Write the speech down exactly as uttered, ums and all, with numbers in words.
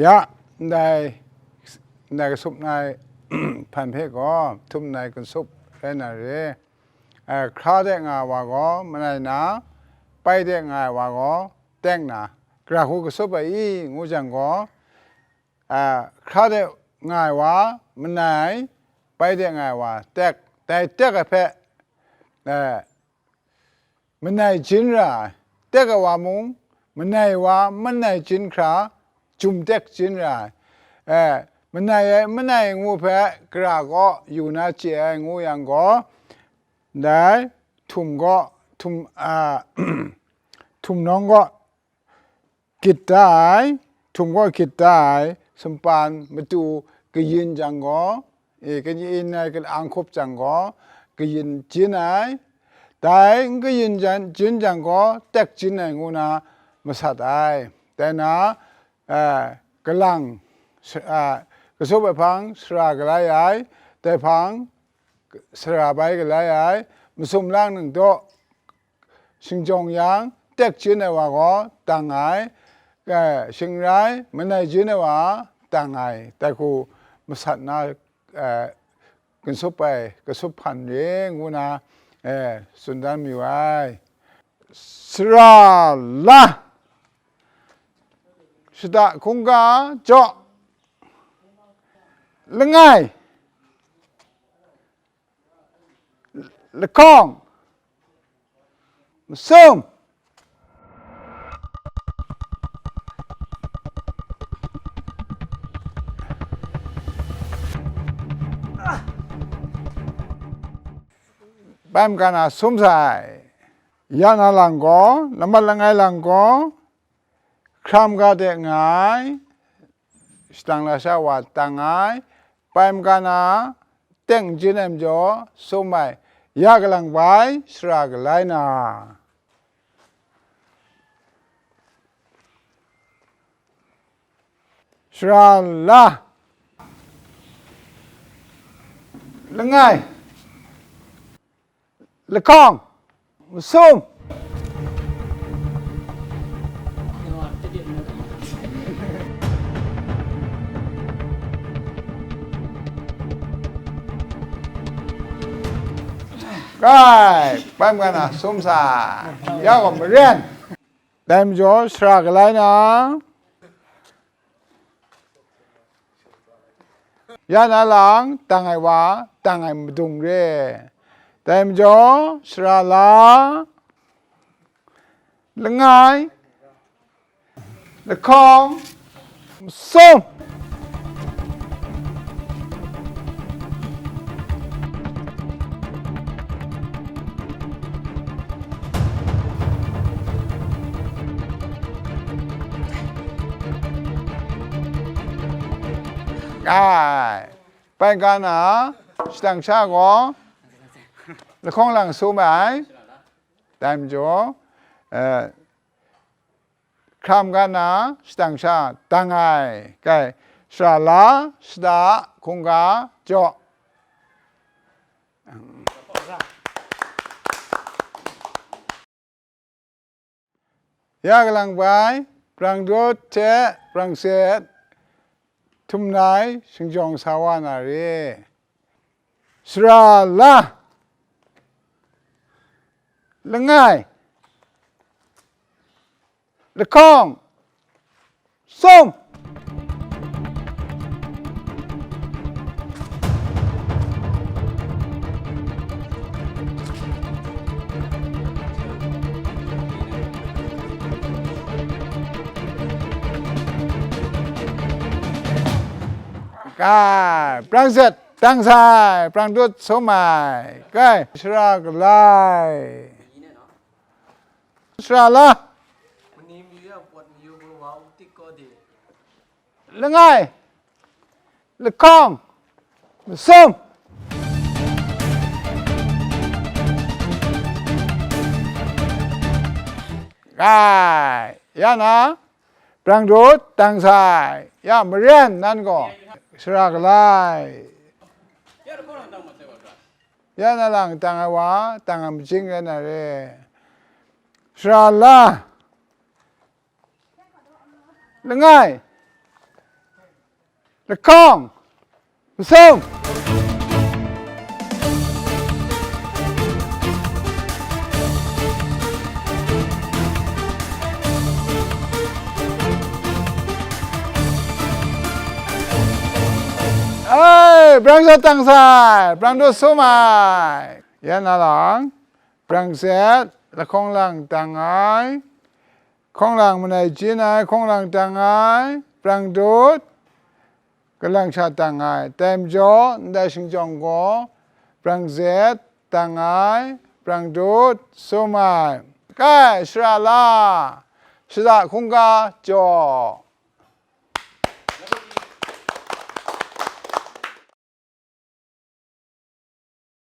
Ya, ndai, ndai kasup nai hpan hpe gaw, htum nai kasup rai na re. Eh, hkra de nga ai wa gaw manai na, pai de nga ai wa gaw teng na, gara hku kasup ai i, ngu jang gaw, eh, hkra de nga ai wa manai, pai de nga ai wa tek, dai tek ai hpe, eh, manai jin ra ai, tek ai wa mung, manai wa manai jin hkra, jum tek jin ra ai. Eh, manai ai, manai ngu hpe gara gaw yu na chye ai ngu yang gaw, ndai htum gaw, htum, a, htum nawng gaw, gyit da ai, htum gaw gyit da ai, sumpan matu kayin jang gaw, e, kayin ai ka-, ahkrup jang gaw, kayin jin ai, dai n kayin jan, jin jang gaw, tek jin ai ngu na masat ai. Dai na, e, galang, s-, a, kasup ai hpang sara galai ai, dai hpang sara bai galai ai, masum lang nang daw, shingjawng yang, tek jin ai wa gaw dang ai, eh, shing rai, manai jin ai wa dang ai, dai hku masat na, eh, ginsup ai, kasup hpan re ngu na, eh, tsun dan mayu ai. Sara la, shada hkungga jaw, langai, lahkawng, masum. Bai maga na sum sai. Ya na lang gaw, lamat langai lang gaw, hkram ga de nga ai, shadang lasha wa dang ai, bai maga na teng jin ai majaw sum ai, ya galang bai sara galai na. Sara la, langai, lahkawng, masum. Kai, bai maga na sum sa, ya gaw maren. Dai majaw sara galai na, ya na lang, dang ai wa, dang ai madung re. Dai majaw, sara la, langai, lahkawng, masum. Ai, bai maga na, shadang sha gaw, lahkawng lang sum ai, dai majaw, eh, hkram ga na, shadang sha dang ai, kai, sara la, shada, hkungga, jaw. Ya galang bai, brang dut hte brang set, htum nai, shingjawng sa wa na re. Sara la, langai, lahkawng, sum. Kai, brang set, dang sai, brang dut sum ai, kai, sara galai. Sara la. Langai, lahkawng, masum. Kai, ya na, brang dut, dang sai, ya maren nan gaw, sara galai. Ya na lang dang ai wa, dang ai majing rai na re. Sara la, langai, lahkawng, masum. Ai, brang sat tang sai, brang dut sum ai. Yan na lang, brang zet, lahkawng lang tang ai, hkawng lang manai jin ai, hkawng lang tang ai, brang dut, kalang sha tang ai, dai majaw ndai shingjawng gaw brang zet tang ai, brang dut sum ai. Kai, shara la, shada hkungga jaw.